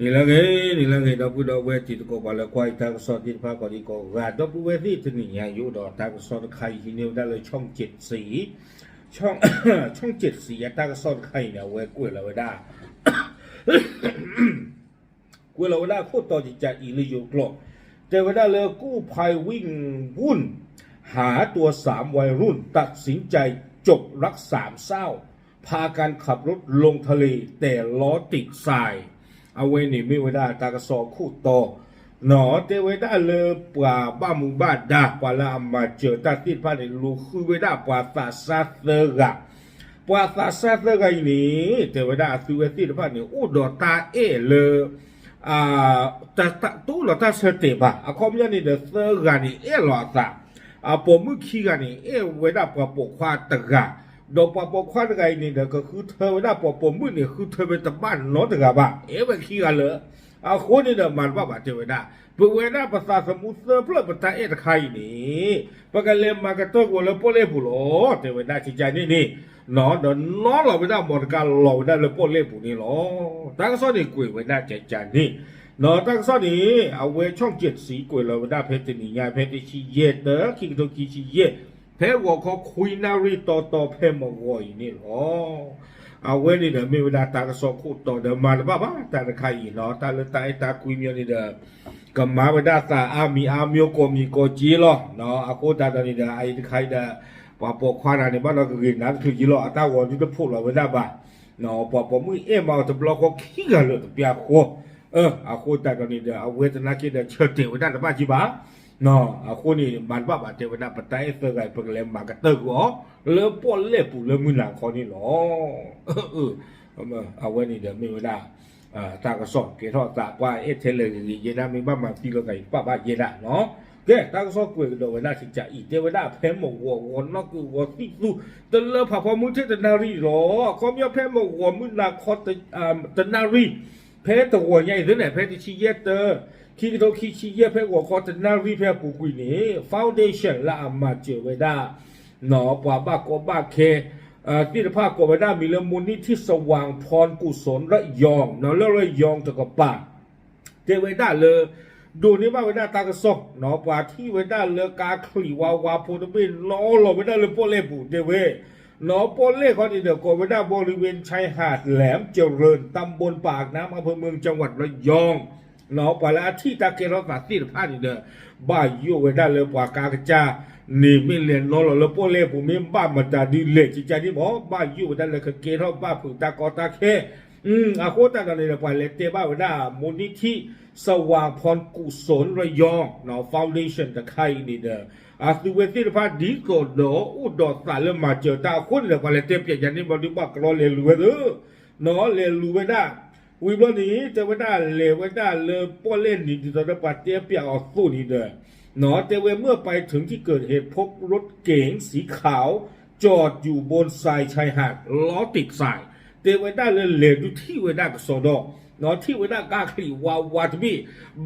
နံၤလၢအဂ့ၤ, နံၤလၢအဂ့ၤ ဒီပုၢ်ဒီဝဲၢ်တံၤသကိး ပှၤလၢကွၢ်ယတၢ်ကစီၣ်သ့ၣ်တဖၣ်ကိးဒံကိးဂၤ, ဒီပုၢ်ဝဲၢ်သ့ၣ် တနံၤညါယအိၣ်ဒီးတၢ်ကစီၣ်တခါအံၤ ဟံးန့ၢ်ဝဲဒၣ်လၢ ช่องเจ็ดสี, ช่องเจ็ดสี အတၢ်ကစီၣ်တခါအံၤန့ၣ် အဝဲကွဲးလီၤဝဲဒၣ် ကွဲးလီၤဝဲဒၣ်ခိၣ်တီတကးအံၤလၢယိၤကျိာ်, တဲဝဲဒၣ်လၢ กู้ภัยวิ่งวุ่นหาตัวสามวัยรุ่น ตัดสินใจจบรักสามเศร้า พากันขับรถลงทะเลแต่ล้อติดทราย အဝဲန့ၣ်မ့ၢ်ဝဲဒၣ်တၢ်ကစီၣ်ခိၣ်တီ, နီၢ် တဲဝဲဒၣ်လၢပှၤဘၣ်မူဘၣ်ဒါ ပှၤလၢအမၤစၢၤတၢ်သ့ၣ်တဖၣ်န့ၣ် လူၤဃုဝဲဒၣ်ပှၤသးစၢ်သၢဂၤ, ပှၤသးစၢ်သၢဂၤအံၤန့ၣ် တဲဝဲဒၣ်အသုဝဲသ့ၣ်တဖၣ်န့ၣ် အိၣ်ဒီးတၢ်အဲၣ်လၢ တအိၣ်ဒီးတၢ်ဆၢတဲာ်ဘၣ်, အခီပညီန့ၣ်ဒီးသၢဂၤန့ၣ် အဲၣ်လီၤအသး, အပိာ်မုၣ်ခံဂၤန့ၣ် အဲၣ်ဝဲဒၣ်ပှၤပိာ်ခွါတဂၤ, ဒီးပှၤပိာ်ခွါတဂၤအံၤန့ၣ်ဒီး ကဃုထၢဝဲဒၣ်ပှၤပိာ်မုၣ်န့ၣ် ဃုထၢဝဲတဘၣ်နီတဂၤဘၣ်, အဲၣ်ဝဲခံဂၤလၢ အဃိန့ၣ်ဒီးမၤတဘၣ်ဘၣ် တဲဝဲဒၣ်, ပဝဲဒၣ်ပသးသမူသၢဖျၢၣ်ပတၢ်အဲၣ်တခါအံၤန့ၣ် ပကလဲၤမၤကတၢၢ်ကွံာ်လၢပီၣ်လဲၣ်ပူၤလီၤ တဲဝဲဒၣ်ကကန့ၣ်န့ၣ်, ဒီးနီၣ်လီၤဝဲဒၣ် မော်တော်ကား လီၤဝဲဒၣ်လၢပီၣ်လဲၣ်ပူၤန့ၣ်လီၤ. တၢ်ကစီၣ်န့ၣ်ကွဲးဝဲဒၣ်ကကန့ၣ်, နီၣ် တၢ်ကစီၣ်န့ၣ် အဝဲ ช่องเจ็ดสี ကွဲးလီၤဝဲဒၣ်ဖဲတနံၤညါ ဖဲတဆံယဲၢ်တၢ ခံကထိခံဆံယဲၢ်, ဖဲဂီၤခီခွံနၣ်ရံၣ်တီတီဖဲမုၢ်ဂီၤအံၤန့ၣ်လီၤ. အဝဲန့ၣ်ဒီးမ့ၢ်ဝဲဒၣ်တၢ်ကစီၣ်ခိၣ်တီဒီးမၤတဘၣ်ဘၣ် တၢ်တခါအံၤနီၣ် တၢ်လၢတၢ်အဲၣ်တၢ်ကွံမ့ၢ်န့ၣ်ဒီး ကမၤဝဲဒၣ်သးအါမံၤအါမံၤ ကိးမံၤကိးက့လီၤ. အဃိသတးဒီးန့ၣ်ဒီး အအံၤတခါအံၤဒီး ပှၤပိာ်ခွါတဂၤန့ၣ်ဘၣ်ဒီးကဂ့ၤနါတချုးက့လီၤ အတၢ်ဂီၤဒုတဖှိၣ်လီၤဝဲဒၣ်ဘၣ်, ပှၤပိာ်မုၣ်အဲၣ်မးအီၤတဘျီဃီခံဂၤလၢာ်တပျၢ်ဃီ, အဃိသတးဒီးန့ၣ်ဒီး အဝဲသနာ်က့ဒီးဆၢတဲာ်ဝဲဒၣ်တဘၣ်က့ဘၣ်, အဃိန့ၣ် မၤတဘၣ်ဘၣ်တဲဝဲဒၣ် ပတၢ်အဲၣ်သၢဂၤအံၤ ပကလဲၤမၤကတၢၢ်ကွံာ်အီၤ လၢပီၣ်လဲၣ်ပူၤလၢမုၢ်နၤခီန့ၣ်လီၤ. အဝဲန့ၣ်ဒီးမ့ၢ်ဝဲဒၣ် တၢ်ကစီၣ်ကဲထီၣ်သး ပှၤအဲၣ်ထဲလဲၣ်ဂ့ၤဂ့ၤယဲဒၣ် မ့ၢ်ဘၣ်မၤသံလိာ်သးအံၤ တပာ်ဘၣ်ယဲဒၣ်နီၣ်. ကဲ တၢ်ကစီၣ်ကွဲးကဒီးဝဲဒၣ်ကကအံၤ တဲဝဲဒၣ်ဖဲမုၢ်ဂီၤ ဂီၤနီၣ်ကုာ်ဂီၤသံၣ်သူ တလၢဖးဖီမုၢ်ထ့ၣ်တနၣ်ရံၣ်လီၤ. အခီပညီဖဲမုၢ်ဂီၤမုၢ်နၤခီ တနၣ်ရံၣ်, ဖဲတဂီၤညါအံၤသ့ၣ်န့ၣ် ဖဲတဆံယဲၢ်တၢ ခံကထိခံဆံယဲၢ် ဖဲဂီၤခီတနၣ်ရံၣ် ဖဲအပူၤကွံာ်န့ၣ် foundation လၢအမၤစၢၤဝဲဒၣ် ပှၤဘၣ်ကီဘၣ်ခဲ သ့ၣ်တဖၣ်ကိးဝဲဒၣ်မံၤလၢ มูลนิธิสว่างพรกุศลระยอง လၢระยองတကပၤ တဲဝဲဒၣ်လၢ ဒိးန့ၢ်ဘၣ်ဝဲဒၣ်တၢ်ကစီၣ် ပှၤထံၣ်ဝဲဒၣ်လၢကါချံးဝါဝါဖိတဘ့ၣ်နီၣ်လီၤဝဲဒၣ်လၢပီၣ်လဲၣ်ပူၤ တဲဝဲ နီၣ်ပီၣ်လဲၣ်ခီန့ၣ်ဒီး ကိးဝဲဒၣ် บริเวณชายหาดแหลมเจริญ ตำบลปากน้ำ อำเภอเมือง จังหวัดระยอง နီၣ် ပှၤလၢအထံၣ်တၢ်ကဲထီၣ်သးသ့ၣ်တဖၣ်န့ၣ်ဒီး ဘၣ်ယိၣ်ဝဲဒၣ်လၢပှၤကါကစၢ်န့ၣ် မ့ၢ်လဲၤနီၣ်လီၤလၢပီၣ်လဲၣ်ပူၤ မ့ၢ်ဘၣ်မတၤဒုလဲၣ် ကကန့ၣ်မ့ၢ် ဘၣ်ယိၣ်ဝဲဒၣ်လၢကကဲထီၣ်ဘၣ်ဖုးတၢ်ကီတၢ်ခဲ အဃိသတးဒီးန့ၣ်ဒီး ပှၤလဲၤတဲဘၣ်ဝဲဒၣ် มูลนิธิสว่างพรกุศลระยอง foundation တခါအံၤန့ၣ်ဒီး အသုဝဲသ့ၣ်တဖၣ်ဒ်သိးဒီးအိၣ်ဒီးသးလၢမၤစၢၤတၢ်အဃိန့ၣ်ဒီး ပှၤလဲၤတဲပၠးယၤန့ၣ်ဘျီဒုးဘၣ်ကရီလဲၤလူၤဝဲသ့ၣ် နီၣ် လဲၤလူၤဝဲဒၣ် ဝံၤဘျီန့ၣ် တဲဝဲဒၣ်လဲၤဝဲဒၣ်လၢပီၣ်လဲၣ်န့ၣ် ဒ်သိးဒီးပှၤတဲပၠးအီၤသိးန့ၣ်ဒီး နီၣ် တဲဝဲ เมื่อไปถึงที่เกิดเหตุ พบรถเก๋งสีขาวจอดอยู่บนทรายชายหาด ล้อติดทราย တဲဝဲဒၣ်လၢလဲၤဒုးထံၣ်ဝဲဒၣ်ကစီဒီ နီၣ်ထံၣ်ဝဲဒၣ်ကါချံးဝါဝါတဘ့ၣ်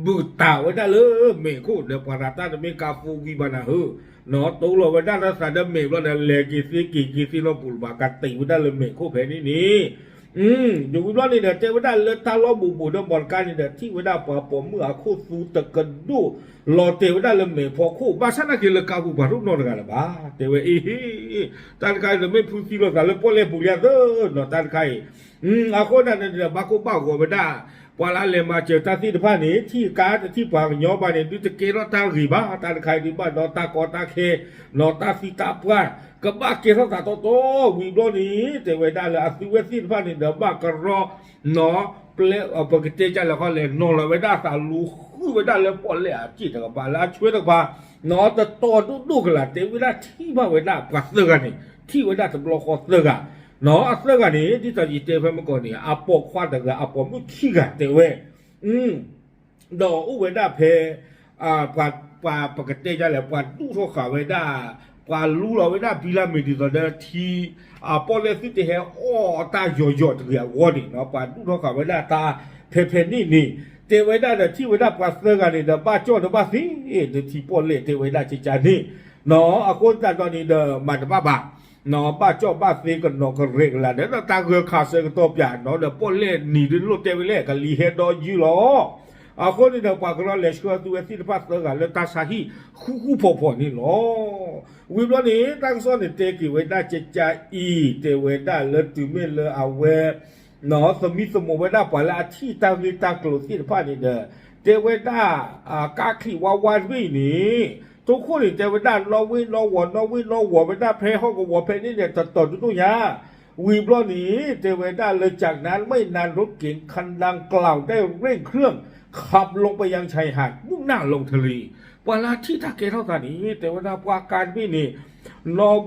ဘုးတၢ်ဝဲဒၣ်လၢမဲာ်ခိၣ်ဒီး ပှၤရၤတၢ်တမ့ၢ်ကါ four wheel ဘၣ်နၤဧၢ, နီၣ် တိလီၤဝဲဒၣ်လၢသးဒီးမဲာ်ဘျီဒီး လဲၤက့ၤသ့က့ၤက့ၤသ့လီၤပူၤလၢၤဘၣ် ကတံာ်ဝဲဒၣ်လၢမဲာ်ခိၣ်ဖဲန့ၣ်န့ၣ် ဒ်ဝံၤဘျီန့ၣ်ဒီး တဲဝဲဒၣ်လၢတၢ်လီၢ်ဘူးဘူးဒီး မော်တော်ကား န့ၣ်ဒီး ထံၣ်ဝဲဒၣ်ပှၤပိာ်မုၣ်အခိၣ်သူတကဒိၣ် လီၤတဲာ်ဝဲဒၣ်လၢမဲာ်ဖီခိၣ် ဘၣ်ဆၣ်နာ်က့ၤလၢကါပူၤပှၤတအိၣ်နီတဂၤလၢၤဘၣ် တဲဝဲအ့ဟ့ တၢ်တခါအံၤဒီးမ့ၢ်ဖုသံလိာ်သးလၢပီၣ်လဲၣ်ပူၤလံဧါသ့ၣ်နီၣ် တၢ်တခါအံၤ အဃိသတးန့ၣ်ဒီး ဘၣ်ကိၢ်ဘၣ်ဂီၤဝဲဒၣ် ပှၤလၢအလဲၤမၤစၢၤတၢ်သ့ၣ်တဖၣ်န့ၣ် ထံၣ်ကါတထံၣ်ပှၤကညီဘၣ်န့ၣ် ဒုးတကဲထီၣ်တၢ်ဂ့ၤဘၣ် တၢ်တခါအံၤဒုးဘၣ်ဒီးတၢ်ကီတၢ်ခဲ နီၣ် တၢ်သံတၢ်ပှၢ် ကဘၣ်ကဲထီၣ်သးတီတီ ဝံၤဘျီန့ၣ် တဲဝဲဒၣ်လၢအသုဝဲသ့ၣ်တဖၣ်န့ၣ်ဒီး ဘၣ်ကရီ နီၣ် ပျဲ ပကတဲကလဲၣ်ဃီလဲၣ် နီၣ်လီၤဝဲဒၣ်သးလူၤဃုဝဲဒၣ်လၢပီၣ်လဲၣ်အစ့ၣ်တကပၤလၢအဆွဲတကပၤ နီၣ် တတီၤဒိၣ်ဒိၣ်ကလာ် တဲဝဲဒၣ်ထံၣ်ဘၣ်ဝဲဒၣ်ပှၤသၢဂၤန့ၣ် ထံၣ်ဝဲဒၣ်တဘျီဃီသၢဂၤ နီၣ် အသၢဂၤန့ၣ် ဒ်သိးယတဲဖဲမုၢ်ကီၢ်န့ၣ် အပိာ်ခွါတဂၤ အပိာ်မုၣ်ခံဂၤတဲဝဲ ဒီးအိၣ်ဝဲဒၣ်ဖဲ ပှၤ ပှၤပကတဲဒ်လဲၣ် ပှၤဒူၣ်ထီၣ်ဃာ်ဝဲဒၣ် ပှၤလူလီၤဝဲဒၣ်ဘံလၢမ့ၢ်ဒ်သိးဒီးထံ အပီၣ်လဲၣ်သုတဟဲအီၣ်တၢ်ယီၤယီၤတဂ့ၤအဂီၢ်န့ၣ် ပှၤဒူၣ်ထီၣ်ဃာ်ဝဲဒၣ်တၢ်ဖဲဖဲန့ၣ်န့ၣ် တဲဝဲဒၣ်ဒီးထံၣ်ဝဲဒၣ်ပှၤသၢဂၤန့ၣ်ဒီး ဘၣ်ကၠီၣ်ဒီးဘၣ်သ့ လၢထံပီၣ်လဲၣ်တဲဝဲဒၣ်ကကန့ၣ် နီၣ် အဃိသတးဒီးန့ၣ်ဒီး မၤတဘၣ်ဘၣ် ဘၣ်ကၠီၣ်ဘၣ်သ့ကနီၤကရဲးကလၤဒီး တၢ်ဂၢၢ်ခးဆၢကတီၢ်ပၠးနီၤဒီး ပီၣ်လဲၣ်နံၤဒုးလိၣ်တဲဝဲလဲၣ် ကလံၤဟဲဒီယုၢ်လီၤ. အဃိန့ၣ်ဒီး ပှၤကညီလဲၤဆှၢသုဝဲသ့ၣ်တဖၣ်သၢဂၤလၢတၢ်ဆါဟံၣ်ဃူဃူဖိးဖိးန့ၣ်လီၤ. ဝံၤဘျီန့ၣ် တၢ်ကစီၣ်န့ၣ်တဲက့ၤဝဲဒၣ်ကကါအံၤ တဲဝဲဒၣ်လၢတုၤမ့ၢ်လၢအဝဲ သမံသမိးဝဲဒၣ်ပှၤလၢအထံၣ်တၢ်ဂ့ၢ်တၢ်ကျိၤသ့ၣ်တဖၣ်န့ၣ်ဒီး တဲဝဲဒၣ် ကါချံးဝါဝါတဘ့ၣ်အံၤန့ၣ် ထိၣ်ခိၣ်န့ၣ် တဲဝဲဒၣ် နီၣ်ဝ့ၣ်နီၣ်ဝီၤ နီၣ်ဝ့ၣ်နီၣ်ဝီၤဝဲဒၣ်ဖဲဟီၣ်ကဝီၤဖဲန့ၣ်ဒီး တတီၤဒုးဒိၣ်ညါ ဝံၤဘျီန့ၣ် တဲဝဲဒၣ်လၢ จากนั้นไม่นานรถเก๋งคันดังกล่าวได้เร่งเครื่องขับลงไปยังชายหาด มุ่งหน้าลงทะเล ပှၤလၢအထံၣ်တၢ်ကဲထီၣ်သးန့ၣ် တဲဝဲဒၣ်ပှၤကါတဘ့ၣ်န့ၣ် နီၣ်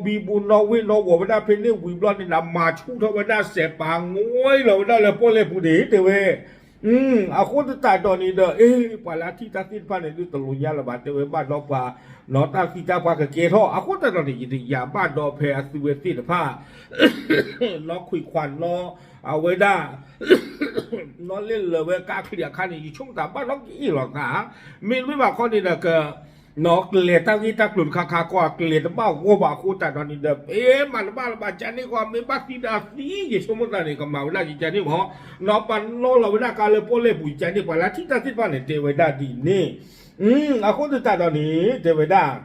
ဘံဘူနီၣ်ဝ့ၣ်နီၣ်ဝီၤဝဲဒၣ်ဖဲန့ၣ် ဝံၤဘျီန့ၣ်ဒီး မၤဆူၣ်ထီၣ်ဝဲဒၣ်စဲးပာ် ငွဲလီၤဝဲဒၣ်လၢပီၣ်လဲၣ်ပူၤန့ၣ် တဲဝဲ အဃိသတးဒီးန့ၣ်ဒီး အ့ ပှၤလၢအထံၣ်တၢ်သ့ၣ်တဖၣ်န့ၣ် ဒုးတလိၣ်ညါလၢၤဘၣ် တဲဝဲဘၣ်ဒီးပှၤ နီၣ်တၢ်သံတၢ်ပှၢ်ကကဲထီၣ် အဃိသတးဒီးန့ၣ် ယတယာ်ဘၣ်ဒီးဖဲအသုဝဲသ့ၣ်တဖၣ် နီၣ်ခွံခွါနီၣ် အဝဲဒၣ် နီၣ်လဲၢ်လၢာ်ဝဲကါချံးအခါန့ၣ် ယဆိကမိၣ်သးဘၣ်နီၣ်ကအ့ၣ်လိာ်သး မ့တမ့ၢ်ဘၣ်ခီန့ၣ်ဒီးက နီၣ်ကျဲၤတၢ်ဂ့ၢ်တၢ်ကျိၤတခါခါကီၢ် ကျဲၤတဘၣ်ဂီၢ်ဘၣ်အဃိသတးဒီးန့ၣ်ဒီး ပမၤတဘၣ်လၢၤဘၣ် ကန့ၣ်ကီး မ့ၢ်ဘၣ်သံဒီးသံ ယဆိကမိၣ်သးန့ၣ် ကမၤဝဲဒၣ်ကကါန့ၣ်မး နီၣ်ပှၤနီၣ်လီၤဝဲဒၣ်ကါလၢပီၣ်လဲၣ်ပူၤ ကန့ၣ် ပှၤလၢထံၣ်တၢ်သ့ၣ်တဖၣ်န့ၣ် တဲဝဲဒၣ်ဒ်န့ၣ် အဃိသတးဒီးန့ၣ် တဲဝဲဒၣ် ဒ်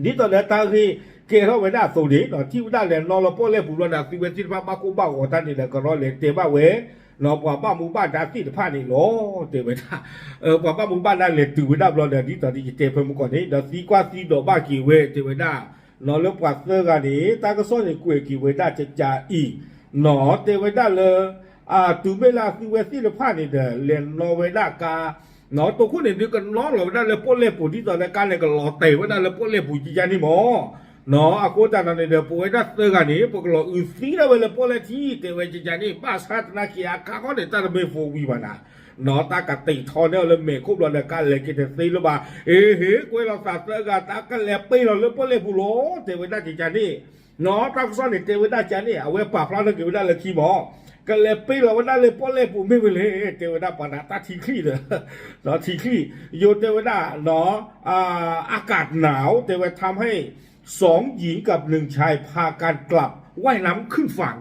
သိးလၢတၢ်ဂ့ၢ်ကဲထီၣ်ဝဲဒၣ်အသိးန့ၣ် ထံၣ်ဝဲဒၣ်လဲၤနီၣ်လၢပီၣ်လဲၣ်ပူၤဘျီဒီး သုဝဲသ့ၣ်တဖၣ်ဘၣ်ကိၢ်ဘၣ်ဂီၤတၢ်န့ၣ်ဒီး ကရီလဲၤတဲဘၣ်ဝဲ ပှၤဘၣ်မူဘၣ်ဒါသ့ၣ်တဖၣ်န့ၣ်လီၤ တဲဝဲဒၣ် ပှၤဘၣ်မူဘၣ်ဒါလဲၤတုၤဝဲဒၣ်ဘျီဒီး ဒ်သိးဒ်ယတဲဖဲမုၢ်ကီၢ်န့ၣ် ဒီးသံကွၢ်သံဒိးဘၣ်က့ၤဝဲ တဲဝဲဒၣ် နီၣ်လၢပှၤသၢဂၤန့ၣ် တၢ်ကစီၣ်န့ၣ်ကွဲးက့ၤဝဲဒၣ်ကကါအံၤ နီၣ်တဲဝဲဒၣ်လၢ တုၤမ့ၢ်လၢအသုဝဲသ့ၣ်တဖၣ်န့ၣ်ဒီး လဲၤနီၣ်ဝဲဒၣ်ကါ နီၣ်တိခိၣ်န့ၣ်ဒုးကနီၣ်လီၤဝဲဒၣ်လၢပီၣ်လဲၣ်ပူၤ ဒ်သိးလၢကါလဲၤကလီၤတဲာ်ဝဲဒၣ်လၢပီၣ်လဲၣ်ပူၤကကါန့ၣ်မး နီၣ်အဃိသတးဒီးန့ၣ်ဒီး ပဝဲဒၣ်သၢဂၤန့ၣ် ပကလီၤအုးသံဒၣ်ဝဲလၢပီၣ်လဲၣ်ထံ တဲဝဲကကါန့ၣ် ဘၣ်ဆၣ်သနာ်က့အခါခီန့ၣ် တၢ်တမ့ၢ် four wheel ဘၣ်နၤ နီၣ်တၢ်ကတ့ၢ်ထီန့ၢ်အီၤလၢမဲာ်ခိၣ်ဘျီဒီး ကါလဲၤက့ၤတသ့လၢၤဘၣ် အ့ဟ့ ကွဲလီၤသးသၢဂၤ တၢ်ကလဲၤပ့ၤလီၤလၢပီၣ်လဲၣ်ပူၤလီၤ တဲဝဲဒၣ်ကကါန့ၣ် နီၣ်တၢ်ကစီၣ်န့ၣ်တဲဝဲဒၣ်ကကါန့ၣ် အဝဲပာ်ဖျါထီၣ်က့ၤဝဲဒၣ်လၢခံမး ကလဲၤပ့ၤလီၤဝဲဒၣ်လၢပီၣ်လဲၣ်ပူၤမ့ၢ်ဝဲလဲၣ် တဲဝဲဒၣ်ပှၤနၤတၢ်ထံချံၣ်ဒီး ထံချံၣ် ယိၤတဲဝဲဒၣ် နီၣ် အကးနးအိၣ် တဲဝဲ ทำให้สองหญิงกับหนึ่งชาย พากันกลับว่ายน้ำขึ้นฝั่ง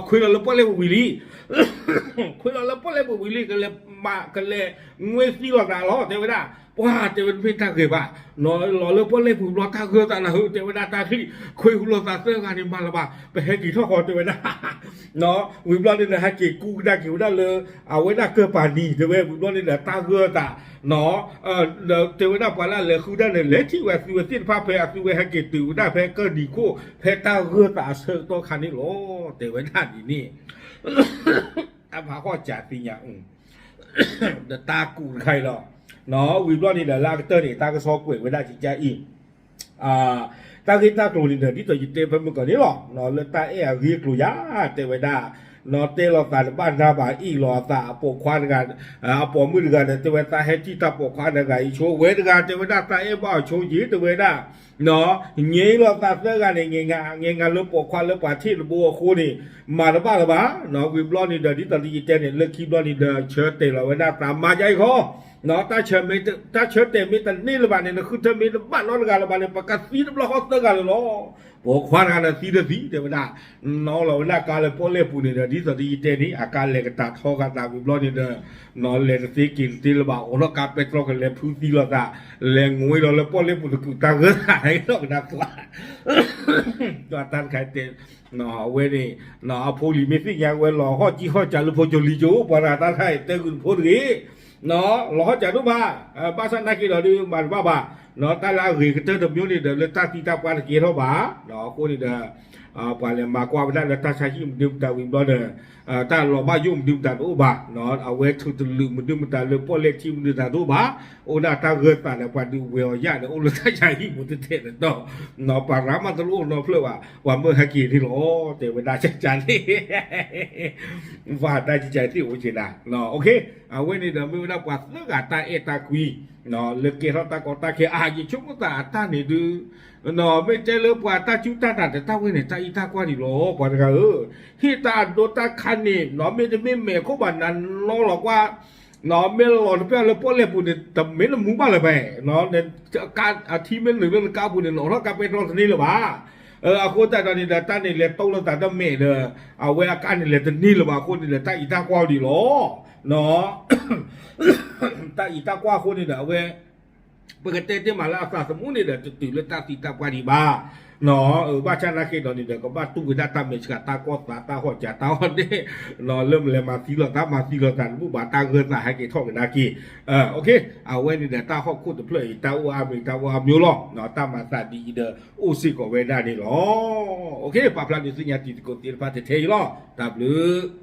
ခွဲးလီၤလၢပီၣ်လဲၣ်ပူၤဝံၤလံ ခွဲးလီၤလၢပီၣ်လဲၣ်ပူၤဝံၤလံ ကလဲၤမၤ ကလဲၤငွ့သံလိာ်သးလီၤ တဲဝဲဒၣ် ပှၤတဲဝဲတမ့ၢ်တၢ်ဂ့ၤဘၣ် နီၣ်လီၤလၢပီၣ်လဲၣ်ပူၤဘျီတၢ်ဂၢၢ်သးနၤဧၢ တဲဝဲဒၣ်တၢ်ချံၣ် ခွဲးဟူးလိာ်သးသၢဂၤန့ၣ်မၤလၢၤဘၣ် ပဟဲက့ၤထီၣ်ဃီ တဲဝဲဒၣ် နီၣ် ဝံၤဘျီန့ၣ်ဒီး ဟဲက့ၤကူကဒါက့ၤဝဲဒၣ်လၢ အဝဲဒၣ်ကၢၢ်ပၤနံၤ တဲဝဲ ဝံၤဘျီန့ၣ်ဒီး တၢ်ဂၢၢ်သး နီၣ် တဲဝဲဒၣ်ပှၤလၢအလဲၤဃုဒၣ်န့ၣ် လဲၤထံၣ်ဝဲအသုဝဲသ့ၣ်တဖၣ်ဖဲအသုဝဲဟဲက့ၤတုၤဝဲဒၣ်ဖဲကၢၢ်နံၤခိၣ် ဖဲတၢ်ဂၢၢ်သးအဆၢကတီၢ်ခါန့ၣ်လီၤ တဲဝဲဒၣ်ဒ်န့ၣ် တၢ်ဖးဃီၣ်ကးသ့ၣ်ညါ ဒီးတၢ်ကူးတခါအံၤလီၤ ဝံၤဘျီန့ၣ်ဒီးလၢအကတၢၢ်န့ၣ် တၢ်ကစီၣ်ကွဲးဝဲဒၣ်ကကါအံၤ တၢ်ဂ့ၢ်တၢ်ကျိၤန့ၣ်ဒီး ဒ်သိးယတဲဖဲမုၢ်ကီၢ်န့ၣ်လီၤ လၢတၢ်အဲၣ်အဂ့ၢ်အကျိၤယါ တဲဝဲဒၣ် နီၣ်တဲလီၤသးတဘၣ်နၤဘၣ် အ့ၣ်လိာ်အသးအပိာ်ခွါတဂၤ အပိာ်မုၣ်တဂၤဒီး တဲဝဲသးဟဲထံၣ်တၢ်ပိာ်ခွါတဂၤအံၤဆိ ဝဲတဂၤတဲဝဲဒၣ်သးအဲၣ်ဘၣ်အီၤဆိယံၤ တဲဝဲဒၣ် နီၣ် ငဲလီၤသးသၢဂၤန့ၣ် ငဲငါ ငဲငါလၢပိာ်ခွါလၢပှၤထံၣ်တဘိအဃိန့ၣ် မၤတဘၣ်လၢၤဘၣ် နီၣ် ဝံၤဘျီန့ၣ်ဒီး ဒ်သိးဒ်ယတဲန့ၣ် လၢခံဘျီန့ၣ်ဒီး ဆၢတဲာ်လီၤဝဲဒၣ်သးမၤယါအံၤဃီ နီၣ် တၢ်ဆၢတဲာ်မ့ၢ်တန့ၢ်လၢၤဘၣ်န့ၣ် နဃုထၢမ့ၢ်တဘၣ်နီတဂၤလၢၤဘၣ်န့ၣ် ပကသံတဘျီဃီသၢဂၤလၢၤလီၤ ပိာ်ခွါတဂၤဒီးသံတသံ တဲဝဲဒၣ် နီၣ်လီၤဝဲဒၣ်ကါလၢပီၣ်လဲၣ်ပူၤန့ၣ်ဒီး ဒ်သိးဒ်ယတဲန့ၣ် အကါလဲၤကတၢ်ထီဂာ်သးဝံၤဘျီန့ၣ်ဒီး နီၣ်လဲၤတသ့က့ၤတသ့လၢၤဘၣ် အိးထီၣ်ကါပဲတြီကလဲၤဖုသံလိာ်သး လဲၤငွ့လီၤလၢပီၣ်လဲၣ်ပူၤတကုာ်တၢ်ဂၢၢ်သးဟဲလီၤကဒါသွါ ဒီးတၢ်တခါတဲ အဝဲန့ၣ် အဖိလံၤမ့ၢ်သ့ၣ်ညါဝဲလီၤဟီၣ်ကံဟီၣ်ကးလၢဖိကၠိလံကၠိ ပှၤတဂၤတၢ်တခါအံၤတဲဂုာ်တဖိတဂ့ၤ လီၤဟီၣ်ကးဒိၣ်မး ဘၣ်ဆၣ်နာ်က့ဒီးဒုးမၤတဘၣ်ဘၣ် တၢ်လၢအဂ့ၤကတၢၢ်တမံၤန့ၣ်ဒီး လၢတၢ်သံတၢ်ပှၢ်တကဲထီၣ်ဘၣ် အဃိန့ၣ်ဒီး ပှၤလဲၤမၤကွၢ်ဝဲဒၣ်လၢတၢ်ဆါဟံၣ်မနုၤမတၤဝံၤဘျီဒီး တၢ်လီၤဘၣ်ယိၣ်မနုၤမတၤတအိၣ်ဘၣ် အဝဲထုးတလုးမနုၤမတၤလၢပီၣ်လဲၣ်ထံမနုၤတၢ်တအိၣ်ဘၣ် အိၣ်ဒၣ်တၢ်ဂၢၢ်သးဒီးပှၤဒုးဝဲအီၤယၣ်ဒီး အိၣ်လၢတၢ်ဆါဟံၣ်ပူၤတထဲဒီးတီၢ် ပှၤရၤမးတလိၣ်နီတဖျၢၣ်ဘၣ် ပှၤမၢဟဲက့ၤန့ၣ်လီၤ တဲဝဲဒၣ်ကကါန့ၣ် ဘၣ်တၢ်ကကါသ့ၣ်အိၣ်က့ၤနၤ အဝဲန့ၣ်ဒီးမ့ၢ်ဝဲဒၣ်ပှၤသၢဂၤတၢ်အဲၣ်တၢ်ကွံ လၢကဲထီၣ်တၢ်ကီတၢ်ခဲအါ ယဆိကမိၣ်သးအတၢ်န့ၣ်ဒုး မ့ၢ်တဲလၢပှၤတၢ်စူၢ်တၢ်နာ်တၢ်ဝဲန့ၣ် တၢ်အံးတၢ်ကွၢ်ဒံးလီၤ ပှၤတဂၤဧၢ, ဟ့ၣ်တၢ်အဒိတၢ်ခါန့ၣ် မ့တမ့ၢ်မဲာ်ခိၣ်ဘၣ်နၤနီလီၤကွၢ်, မ့ၢ်လီၤတပျၢ်လၢပီၣ်လဲၣ်ပူၤန့ၣ် တမ့ၢ်နမူဘၣ်လၢၤဘၣ်, အထံမ့ၢ်နုာ်လၢနကါပူၤန့ၣ် နအိးထီၣ်ကါပဲတြီတန့ၢ်လၢၤဘၣ်. အဃိသတးဒီးန့ၣ်ဒီး တၢ်န့ၣ်လဲၤတိလိာ်သးတမဲာ်ဒီး အဝဲအကါန့ၣ်လဲၤတန့ၢ်လၢၤဘၣ်အဃိန့ၣ်ဒီး တၢ်အံၤတၢ်ကွၢ်ဒံးလီၤ. တၢ်အံၤတၢ်ကွၢ်အဃိန့ၣ်ဒီး အဝဲ ပကတဲတ့ၢ်မးလၢအသးသမူန့ၣ်ဒီး တတုၤလၢတၢ်သံတၢ်ပှၢ်ဒံးဘၣ်. ဘၣ်ဆၣ်နာ်က့ဒီးန့ၣ်ဒီး ကဘၣ်တူၢ်ဝဲဒၣ်တၢ်မဲာ်ဆှး တၢ်ကီၢ်သး တၢ်ဟီၣ်စၢၤ တၢ်ဟီၣ်ဒ့ၣ် လၢမလဲၤမၤသံလိာ်သး မၤသံလိာ်သးတဘူၣ်ဘၣ် တၢ်ဂၢၢ်သးဟဲက့ၤထီၣ်ကဒါက့ၤ. အဝဲန့ၣ်ဒီး တၢ်ဟီၣ်ခိၣ်တဖျၢၣ်အံၤ တၢ်အိၣ်အါမံၤ တၢ်အိၣ်အါမျိုးလီၤ. တၢ်မၤသးဒ်အံၤဒီး အိၣ်စ့ၢ်ကီးဝဲဒၣ်န့ၣ်လီၤ. ပာ်ဖျါဒုးသ့ၣ်ညါတံၤသကိးသ့ၣ်တဖၣ်ထဲအံၤလီၤ. တၢ်ဘျုး